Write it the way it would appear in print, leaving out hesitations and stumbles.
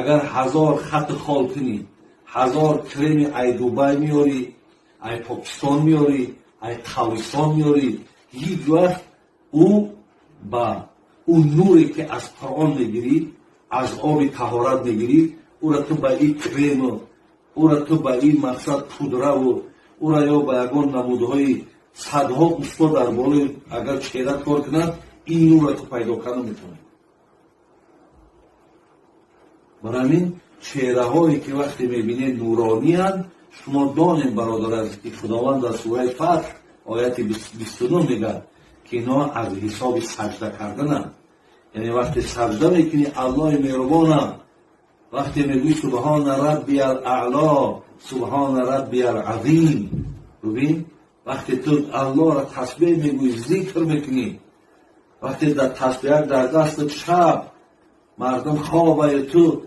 Агар ҳазор хати хол кунӣ, ҳазор креми ай Дубай меёрӣ, ай Покистон меёрӣ, ай Қавристон меёрӣ, ҳеҷ вақт ӯ ба ӯ нуре, ки аз Қуръон мегирӣ, аз оби таҳорат мегирӣ, ӯра ту ба ин крему, ӯра ту ба ин мақсад пудраву, ӯра ё ба ягон намудҳои садҳо усто дар болои агар чеҳра кор кунад, ин нурра ту пайдо карда метавонӣ. Барои ҳамин чеҳраҳое, ки вақте мебинед, нурониянд, шумо донем, бародар азиз, ки Худованд дар сураи Фатҳ, ояти 29 мегӯяд, ки инҳо аз ҳисоби саҷда кардананд. Яъне вақте саҷда мекунӣ, Аллоҳи меҳрубонам, вақте мегӯӣ «Субҳона раббиял аъло, субҳона раббиял азим», бибин, вақте ту Аллоҳро тасбеҳ мегӯӣ, зикр мекунӣ, вақте дар тасбеҳак дар дастат, шаб мардум хобаю ту